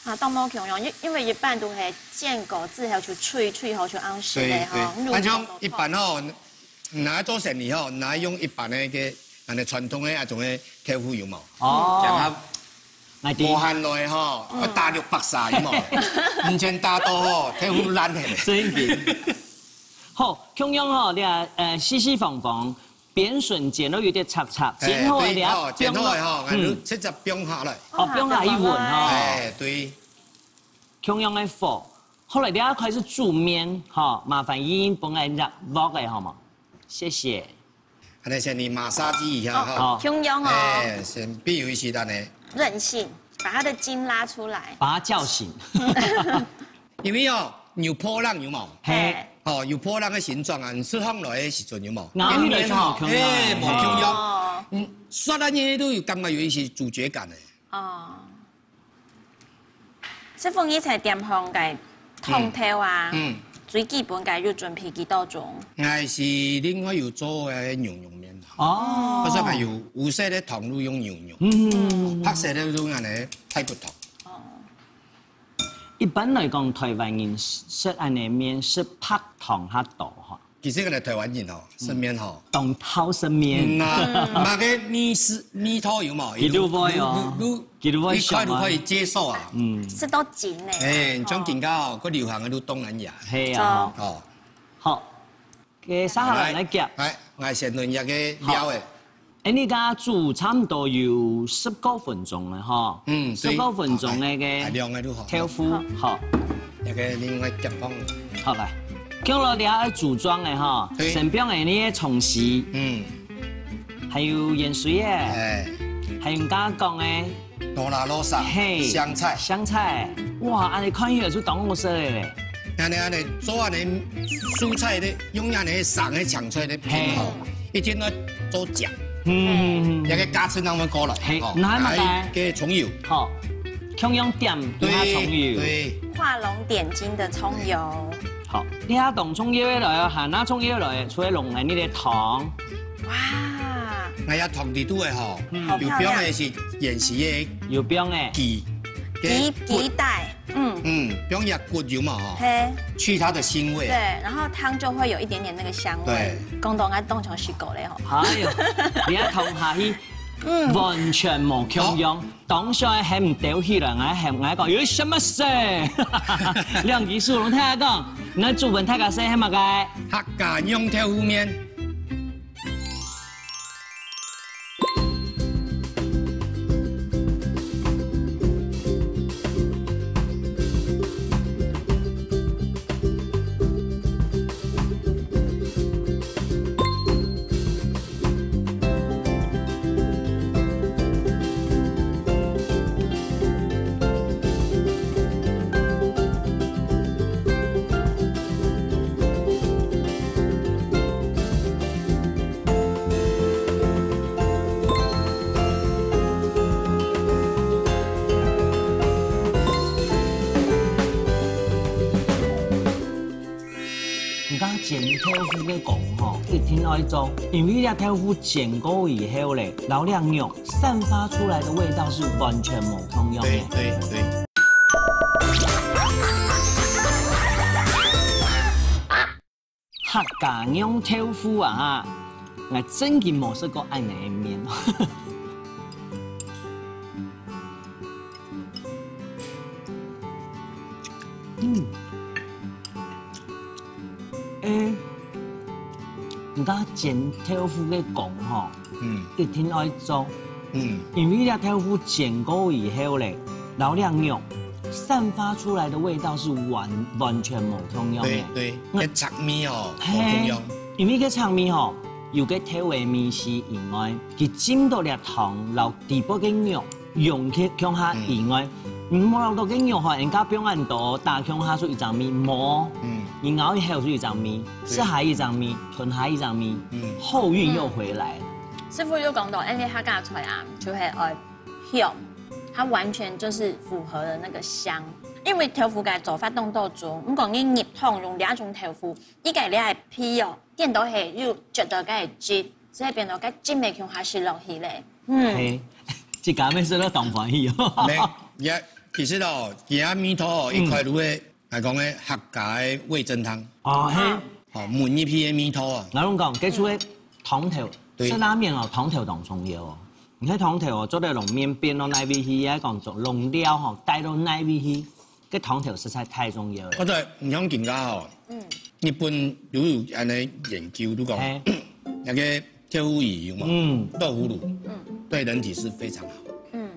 啊，當無共樣，因，因為一般都係煎過之後就脆脆吼，就恁樣食个吼，對，對。肉啊，像一般吼，拿來做生理吼，拿來用一般个該，恁呢傳統个那種个豆腐有無？哦。講啊， 無閒來吼，嗯，愛打六百三有無？毋然打到吼，豆腐爛忒。真个。好，共樣吼，你看，呃，四四方方，邊脣煎到有點赤赤，欸，煎好个了，對，哦，煎好个吼，放落，嗯，直接放下來。哦，放下去搵吼。欸，對。共樣个火，後來你要開始煮麵吼，麻煩你分𠊎入鑊个好無？謝謝。 恁呢先你massage一下吼。哦，共樣哦。欸，先比如一些恁呢。韌性，把它的筋拉出來。把它叫醒。因為哦，有波浪有無？嘿。哦，有波浪个形狀啊，你食飯來个時陣有無？咬起來就無共樣。欸，無共樣。哦。嗯，刷到你都有感覺有一些主角感个。哦。 師傅，你在店項个湯頭啊，嗯，嗯。最基本个有準備幾多種？𠊎係另外有做个牛肉麵。哦。我說還有烏色个湯都用牛肉，嗯。白色个都用恁呢排骨湯。哦。一般來講，台灣人食恁呢麵食白糖較多吼。其實𠊎兜台灣人吼，食麵吼，當討食麵。嗯啊，麼个味緒、味道有無？佢都會哦，佢都會想啊。佢快都可以接受啊。嗯，食到緊呢。哎，像今下哦，較流行个都東南亞。係啊。哦，好。 該接下來來夾。來，來，先論一个料个。好。哎，你剛剛煮差不多有十過分鐘了吼。嗯，對。十過分鐘个个，好，來，來，量个就好。豆腐，好。好。那个另外夾放。好，來。共落了愛組裝个吼，對。先放个你个蔥絲，嗯。還有鹽水个，哎。還有你剛剛講个 羅拉羅莎，嘿，香菜。香菜，哇，恁呢看起來就當好食个咧。恁呢，恁呢，做恁呢蔬菜个，用恁呢生个青菜个品吼，嘿。一定愛做醬。嗯，嗯，嗯。那个價錢那麼高了，嘿，吼，拿麼个？來，个蔥油。好，共樣點一下蔥油。對，對。畫龍點睛的蔥油。好，你下當蔥油个來哦，下拿蔥油个來，出來弄來你个糖。哇。哎呀，糖底肚个吼，嗯。好漂亮。有放个是 芫荽个，有放个。皮，皮，个骨。皮帶，嗯。嗯，放一骨油嘛吼，嘿。去它的腥味。對，然後湯就會有一點點那個香味。對。講到𠊎當場食過咧吼。哎喲，你一囥下去，嗯。完全無共樣。好。當下還毋兜起來，𠊎還，𠊎講有什麼事？兩隻手攏大家講，你煮分大家食係麼个？客家釀豆腐麵。 人家煎豆腐个講吼，一定愛做，因為這豆腐煎過以後咧，摎這肉散發出來的味道是完全無共樣个。對，對，對。客家釀豆腐啊，𠊎真經無食過恁樣个麵。嗯。 欸，人家煎豆腐个講吼，嗯。一定愛做，嗯。因為這豆腐煎過以後咧，摎這肉散發出來的味道是完，完全無共樣个。對，對，嗯。該赤味哦，嘿，無共樣。因為該赤味吼，有該豆个味緒以外，佢浸到這糖，摎底背个肉 融去共下以外，嗯。無摎到个肉吼，人家放恁多，打共下出一隻味，無。嗯。你咬一口出一隻味，對。食下一隻味，吞下一隻味，嗯。後韻又回來。嗯。師傅有講到，恁呢客家菜啊，就係愛香，它完全就是符合了那個香。因為豆腐个做法當多種，毋過你入湯用這種豆腐，一個這個皮哦， 顛倒係有啜到該个汁，所以變到該汁味共下食落去咧。嗯。嘿，自家乜食到當歡喜哦。無，也，其實哦，佢个味道哦，嗯。一開始个，來講个客家个味噌湯。哦，嘿。哦，燜入去个味道啊。𠊎摎你講，該出个湯頭，對。食拉麵哦，湯頭當重要哦。你看湯頭哦，做得弄麵變到哪位去，也講做弄料吼，帶到哪位去。 該湯頭實在太重要了。或者你像今下吼，嗯。日本有，有恁呢研究，就講，嘿。那個豆腐乳有無？嗯。豆腐乳，嗯。對人體是非常好。嗯，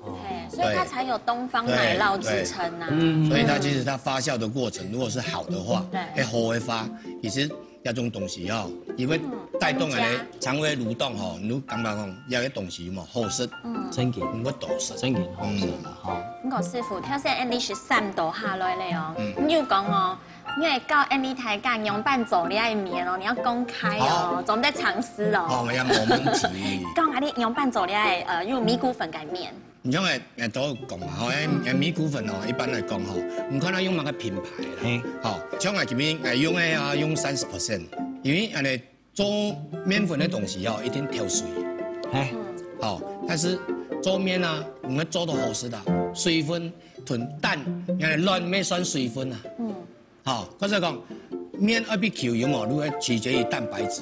哦。嘿，所以它才有東方奶酪之稱啊。對，對。嗯。所以它其實它發酵的過程，如果是好的話，對。哎，好的話，其實 這種東西吼，佢會帶動𠊎个腸胃蠕動吼，你就感覺講，這個東西嘛，好食，嗯。真經。你會多食。真經好食啦，嗯。吼。毋過師傅，頭先恁呢食三道下來咧哦，嗯。你有講哦，你會教恁呢大家仰般做這個麵哦，你要公開哦，好。做毋得藏私哦。哦，也無問題。講下你仰般做這個，呃，用米谷粉个麵。 你像𠊎，𠊎都有講嘛，吼，嗯。𠊎，𠊎米谷粉哦，一般來講吼，你看佢用麼个品牌啦，嘿。吼，像𠊎這邊，𠊎用个啊，用三十percent，因為恁呢做麵粉个東西哦，一定調水。嘿。嗯。吼，但是做麵啊，你愛做到好食个，水分同蛋，呃，卵乜算水分啊。嗯。吼，或者講，麵愛必球有無，都會取決於蛋白質。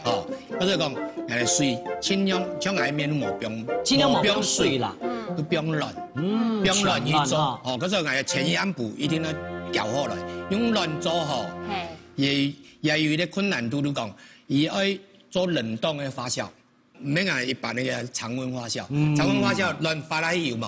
吼，或者講，呃，水盡量像𠊎麵無放，盡量無放水啦。無放水，都放卵，嗯，放卵去做。全卵吼。吼，或者𠊎前一暗晡一定愛攪好來，用卵做吼，嘿。也，也有一個困難度，就講，佢愛做冷凍个發酵。 毋免啊，一般个常溫發酵，嗯。常溫發酵，卵發下去有無？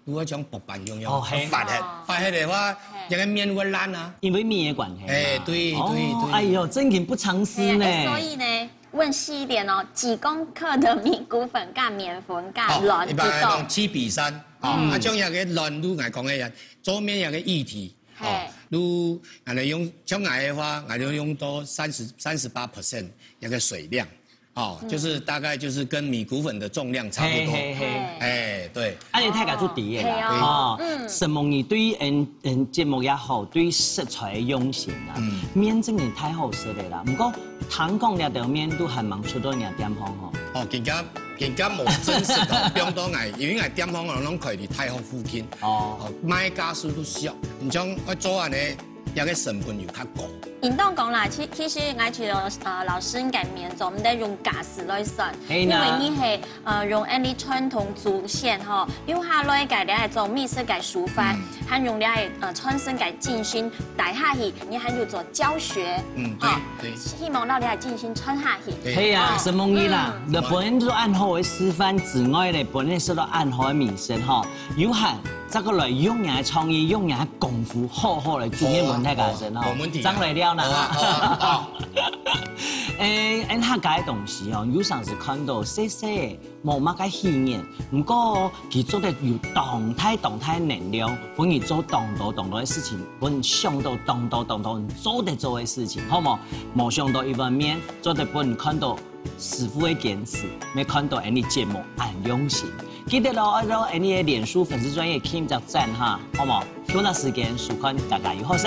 如果像薄板一樣，哦，嘿。發个，發个个話，嘿。這個麵會爛啊。因為米个關係嘛。哎，對，哦，對，對。哎喲，真經不常思呢。哎呀，哎，所以呢，問細一點哦，幾公克的米穀粉加麵粉加卵就夠？哦，一般來講七比三，哦，嗯。啊，像這個卵，就𠊎講个呀，做麵這個液體，哦，嘿。就，恁樣用，像𠊎个話，𠊎就用到三十，三十八percent那個水量。 哦，嗯。就是大概就是跟米穀粉的重量差不多。嘿，嘿，嘿。哎，對。啊，你大家做底个啦，嘿哦。哦，嗯。承蒙你對於，嗯，嗯，節目也好，對於食材个用心啊，嗯。麵真个太好食个啦。毋過，聽講這兜麵都還吂出到人家店項吼。哦，更加，更加無正式哦，放到𠊎，因為𠊎店項哦，攏開在大學附近。哦。哦，賣價數都俗，你像愛做恁樣，這個成本又較高。 應當講啦，其，其實𠊎覺得，呃，老師應該免做，毋得用價數來算，嘿吶。因為你係，呃，用恁樣傳統祖先吼，留下來个這種美食个手法，嗯。還用這，呃，傳承个精神帶下去，你還有做教學，嗯，對，吼，對。希望到這精神傳下去。對。係啊，哦。承蒙你啦，嗯。日本人都恁好个示範之外咧，本來食到恁好个美食吼，有閒 再過來用若个創意，用若个功夫，好好來煮麵粉大家食吼。好，好，無問題啊。正來尞啦。好啊，好啊，好啊。誒，𠊎客家个東西哦，有常時看到細細个，無麼个戲眼，毋過佢做得有當大當大个能量，分佢做當多當多个事情，分想到當多當多做得做个事情，好無？無想到一碗麵，做得分你看到 師傅个堅持，乜看到𠊎俚節目恁用心。記得咯，愛到𠊎俚个臉書粉絲專頁撳隻讚哈，好無？共下時間收看家家有好食。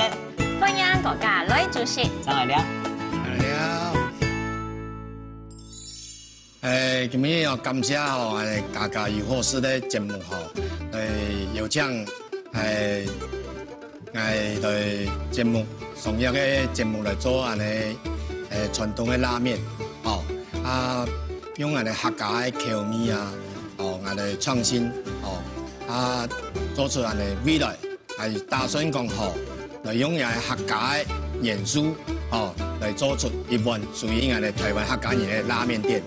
歡迎大家來支持。正來尞。來尞。誒，今日要感謝吼，誒，家家有好食个節目吼，誒，有請，誒， 𠊎來節目，上一個節目來做恁樣，誒，傳統个拉麵，吼，啊，用恁樣客家个口味啊，吼，𠊎來創新，吼，啊，做出恁樣味來，還打算講吼，來用這客家个元素，吼，來做出一碗屬於𠊎台灣客家人个拉麵店。